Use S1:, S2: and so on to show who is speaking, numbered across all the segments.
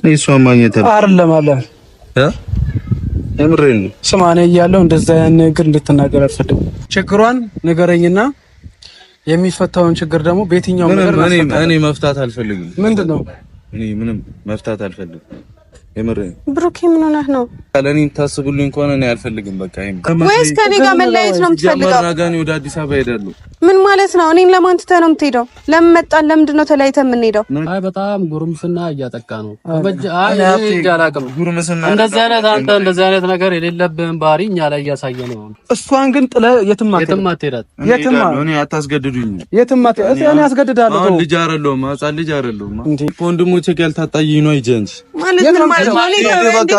S1: እሷን ማግኘት
S2: አይደለም አለ
S1: እ የምሬን ነው።
S2: ስማ፣ እኔ እያለሁ እንደዛ ያን ነገር እንድትናገር አልፈልግም። ችግሯን ንገረኝና የሚፈታውን ችግር ደግሞ በየትኛውም ነገር
S1: እኔ መፍታት አልፈልግም።
S2: ምንድን ነው?
S1: እኔ ምንም መፍታት አልፈልግም። የምሬን።
S3: ብሩኬ ምን ሆነህ ነው?
S1: ለእኔ የምታስቡልኝ ከሆነ እኔ አልፈልግም። በቃ
S3: ወይስ ከኔ ጋር መለያየት ነው የምትፈልገው?
S1: ነገ እኔ ወደ አዲስ አበባ እሄዳለሁ።
S3: ምን ማለት ነው? እኔን ለማን ትተህ ነው የምትሄደው? ለምን መጣን? ለምንድን ነው ተለያይተህ የምንሄደው?
S4: አይ በጣም ጉርምስና እያጠቃ ነው። አይ አላውቅም።
S1: ጉርምስና
S4: እንደዚህ አይነት አንተ እንደዚህ አይነት ነገር የሌለብህን ባህሪ እኛ ላይ እያሳየ ነው።
S2: እሷን ግን ጥለህ የትም
S4: የትም አትሄዳት።
S2: የትም
S1: እኔ አታስገድዱኝ።
S2: የትም አትሄድ። እኔ አስገድድሃለሁ።
S1: አሁን ልጅ አይደለሁም፣ ሕፃን ልጅ አይደለሁም። ከወንድሞቼ ጋር ልታጣይኝ ነው እንጂ
S3: ማለት ምን ማለት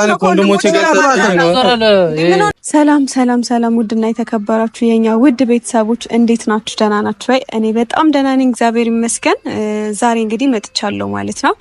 S3: ነው?
S1: ከወንድሞቼ ጋር ልታጣይኝ ነው።
S3: ሰላም ሰላም ሰላም! ውድና የተከበራችሁ የኛ ውድ ቤተሰቦች እንዴት ናችሁ? ደህና ናችሁ ወይ? እኔ በጣም ደህና ነኝ፣ እግዚአብሔር ይመስገን። ዛሬ እንግዲህ መጥቻለሁ ማለት ነው።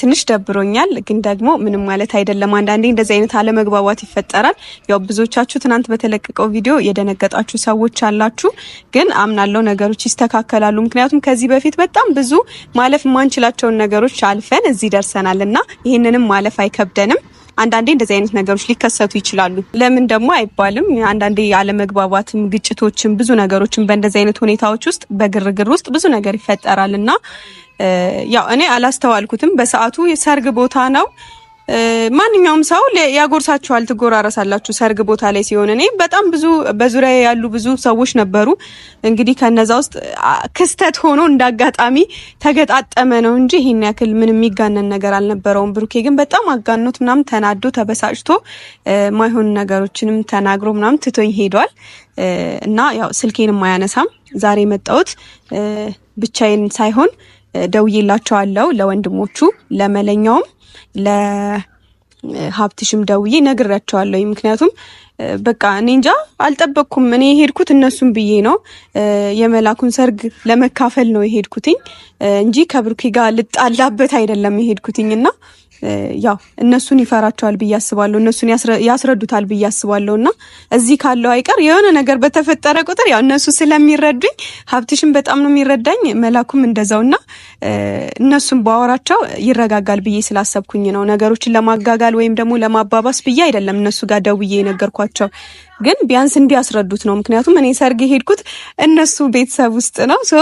S3: ትንሽ ደብሮኛል፣ ግን ደግሞ ምንም ማለት አይደለም። አንዳንዴ እንደዚህ አይነት አለመግባባት ይፈጠራል። ያው ብዙዎቻችሁ ትናንት በተለቀቀው ቪዲዮ የደነገጣችሁ ሰዎች አላችሁ፣ ግን አምናለሁ ነገሮች ይስተካከላሉ። ምክንያቱም ከዚህ በፊት በጣም ብዙ ማለፍ የማንችላቸውን ነገሮች አልፈን እዚህ ደርሰናል እና ይህንንም ማለፍ አይከብደንም። አንዳንዴ እንደዚህ አይነት ነገሮች ሊከሰቱ ይችላሉ። ለምን ደግሞ አይባልም። አንዳንዴ አለመግባባትም፣ ግጭቶችም፣ ብዙ ነገሮችም በእንደዚህ አይነት ሁኔታዎች ውስጥ በግርግር ውስጥ ብዙ ነገር ይፈጠራል እና ያው እኔ አላስተዋልኩትም። በሰዓቱ የሰርግ ቦታ ነው። ማንኛውም ሰው ያጎርሳችኋል፣ ትጎራረሳላችሁ ሰርግ ቦታ ላይ ሲሆን። እኔ በጣም ብዙ በዙሪያ ያሉ ብዙ ሰዎች ነበሩ። እንግዲህ ከነዛ ውስጥ ክስተት ሆኖ እንዳጋጣሚ ተገጣጠመ ነው እንጂ ይሄን ያክል ምንም የሚጋነን ነገር አልነበረውም። ብሩኬ ግን በጣም አጋኖት ምናምን ተናዶ ተበሳጭቶ ማይሆን ነገሮችንም ተናግሮ ምናምን ትቶኝ ሄዷል እና ያው ስልኬንም አያነሳም። ዛሬ የመጣሁት ብቻዬን ሳይሆን ደውዬላቸዋለሁ ለወንድሞቹ ለመለኛውም ለሀብትሽም ደውዬ ነግሬያቸዋለሁ። ምክንያቱም በቃ እኔ እንጃ አልጠበቅኩም። እኔ የሄድኩት እነሱን ብዬ ነው፣ የመላኩን ሰርግ ለመካፈል ነው የሄድኩትኝ እንጂ ከብሩኬ ጋር ልጣላበት አይደለም የሄድኩትኝ። እና ያው እነሱን ይፈራቸዋል ብዬ አስባለሁ፣ እነሱን ያስረዱታል ብዬ አስባለሁ። እና እዚህ ካለው አይቀር የሆነ ነገር በተፈጠረ ቁጥር ያው እነሱ ስለሚረዱኝ፣ ሀብትሽም በጣም ነው የሚረዳኝ፣ መላኩም እንደዛው። እና እነሱን ባወራቸው ይረጋጋል ብዬ ስላሰብኩኝ ነው። ነገሮችን ለማጋጋል ወይም ደግሞ ለማባባስ ብዬ አይደለም እነሱ ጋር ደውዬ የነገርኳቸው፣ ግን ቢያንስ እንዲያስረዱት ነው። ምክንያቱም እኔ ሰርግ የሄድኩት እነሱ ቤተሰብ ውስጥ ነው። so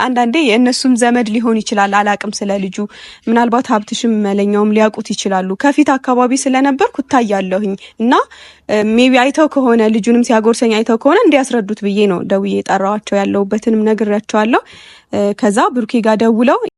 S3: አንዳንዴ የእነሱም ዘመድ ሊሆን ይችላል፣ አላቅም ስለ ልጁ። ምናልባት ሀብትሽም መለኛውም ሊያውቁት ይችላሉ። ከፊት አካባቢ ስለነበርኩ እታያለሁኝ እና maybe አይተው ከሆነ፣ ልጁንም ሲያጎርሰኝ አይተው ከሆነ እንዲያስረዱት ብዬ ነው ደውዬ የጠራኋቸው። ያለሁበትንም ነግሬያቸዋለሁ። ከዛ ብሩኬ ጋር ደውለው